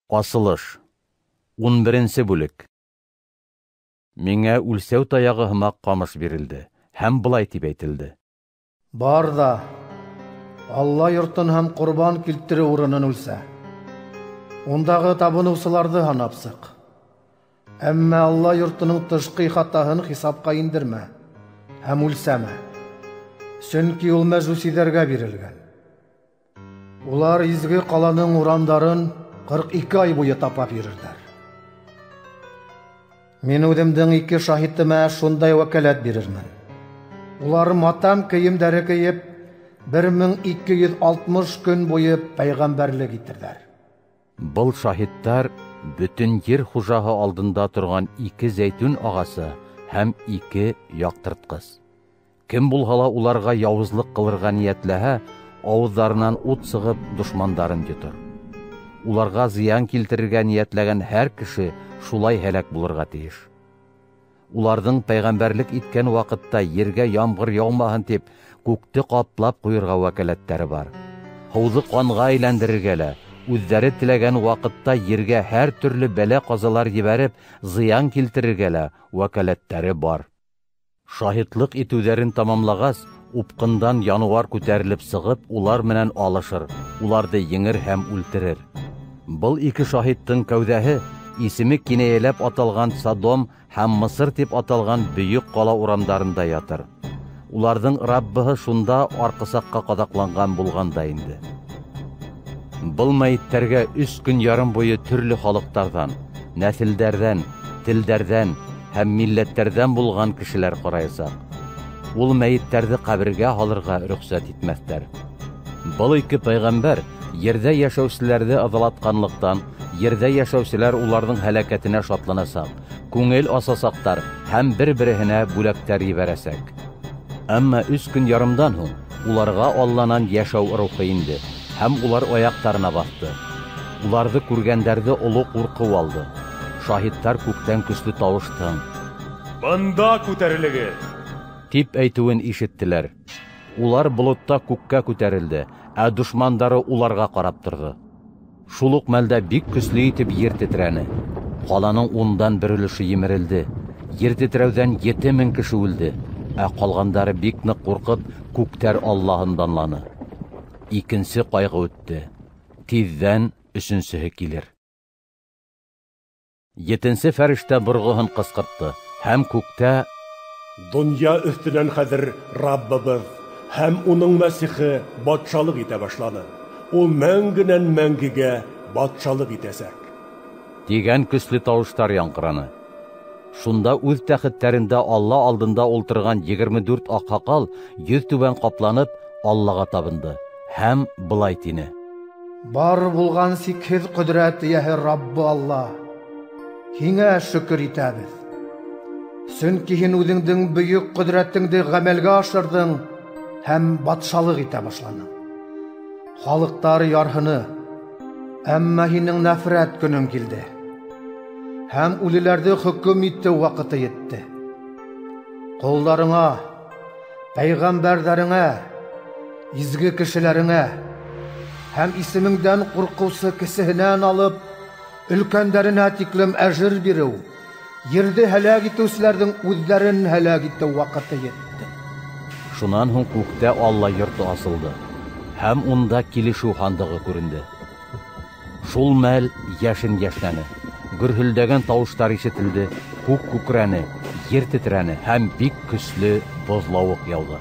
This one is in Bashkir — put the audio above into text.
Асылыш. 11 бүлек. Миңә үлсәү таяғы һымаҡ ҡамыш бирелде һәм былай тип әйтелде: Бар ҙа Алла йортон һәм ҡорбан килтереү урынын үлсә. Ундағы табыныусыларҙы һанап сыҡ. Әммә Алла йортоноң тышҡы ихатаһын хисапҡа индермә һәм үлсәмә. Сөнки ул мәжүсиҙәргә бирелгән. Улар изге ҡаланың урамдарын 42 ай буйы тапап йөрөрҙәр. Мин үҙемдең ике шаһитыма шундай вәкәләт бирермен. Улар матам кейемдәре кейеп, 1260 көн буйы пәйғәмбәрлек итерҙәр. Был шаһиттар бөтөн ер хужаһы алдында торған ике зәйтүн ағасы һәм ике яҡтыртҡыс. Кем булһа ла уларға яуызлыҡ ҡылырға ниәтләһә, ауыҙҙарынан ут сығып дошмандарын йотор. Уларға зыян килтерергә ниәтләгән һәр кеше шулай һәләк булырға тейеш. Уларҙың пәйғәмбәрлек иткән ваҡытта ергә ямғыр яумаһын тип күкте ҡаплап ҡуйырға вәкәләттәре бар. Һыуҙы ҡанға әйләндерергә лә, үҙҙәре теләгән ваҡытта ергә һәр төрлө бәлә-ҡазалар ебәреп зыян килтерергә лә вәкәләттәре бар. Шаһитлыҡ итеүҙәрен тамамлағас, упҡындан януар күтәрелеп сығып, улар менән алышыр, уларҙы еңер һәм үлтерер. Был ике шаһиттың кәүҙәһе исеме кинәйәләп аталған Содом һәм Мысыр тип аталған бөйөк ҡала урамдарында ятыр. Уларҙың Раббыһы шунда арҡысаҡҡа ҡаҙаҡланған булған да инде. Был мәйеттәргә 3 көн ярым буйы төрлө халыҡтарҙан, нәҫелдәрҙән, телдәрҙән һәм милләттәрҙән булған кешеләр ҡараясаҡ. Ул мәйеттәрҙе ҡәбергә һалырға рөхсәт итмәҫтәр. Был ике пәйғәмбәр ерҙә йәшәүселәрҙе ыҙалатҡанлыҡтан, ерҙә йәшәүселәр уларҙың һәләкәтенә шатланасаҡ, күңел асасаҡтар һәм бер-береһенә бүләктәр ебәрәсәк. Әммә 3 көн ярымдан һуң уларға Алланан йәшәү рухы инде, һәм улар аяҡтарына баҫты. Уларҙы күргәндәрҙе оло ҡурҡыу алды. Шаһиттар күктән көслө тауыштың «Бында күтәрелегеҙ!» тип әйтеүен ишеттеләр. Улар болотта күккә күтәрелде, ә дошмандары уларға ҡарап торҙо. Шул уҡ мәлдә бик көслө итеп ер тетрәне. Ҡаланың 1 өлөшө емерелде. Ер тетрәүҙән 7000 кеше үлде, ә ҡалғандары бик ныҡ ҡурҡып, күктәр Аллаһын данланы. Икенсе ҡайғы үтте. Тиҙҙән өсөнсөһө килер. 7-нсе фәрештә борғоһон ҡысҡыртты һәм күктә «Донъя өҫтөнән хәҙер Раббыбыҙ һәм уның Мәсихе батшалыҡ итә башланы. Ул мәңгенән мәңгегә батшалыҡ итәсәк» тигән көслө тауыштар яңғыраны. Шунда үҙ тәхеттәрендә Алла алдында ултырған 24 аҡһаҡал йөҙ түбән ҡапланып Аллаға табынды һәм былай тине: Бар булған сикһеҙ ҡөҙрәт эйәһе Раббы Алла, һиңә шөкөр итәбеҙ. Сөнки һин үҙеңдең бөйөк ҡөҙрәтеңде ғәмәлгә ашырҙың һәм батшалыҡ итә башланың. Халыҡтар ярһыны, әммә һинең нәфрәт көнөң килде, һәм үлеләрҙе хөкөм итеү ваҡыты етте. Ҡолдарыңа, пәйғәмбәрҙәреңә, изге кешеләреңә һәм исемеңдән ҡурҡыусы кесеһенән алып өлкәндәренә тиклем әжер биреү, ерҙе һәләк итеүселәрҙең үҙҙәрен һәләк итеү ваҡыты етте. Шунан һуң күктә Алла йорто асылды, һәм унда килешеү һандығы күренде. Шул мәл йәшен йәшнәне, гөрһөлдәгән тауыштар ишетелде, күк күкрәне, ер тетрәне һәм бик көслө боҙлауыҡ яуҙы.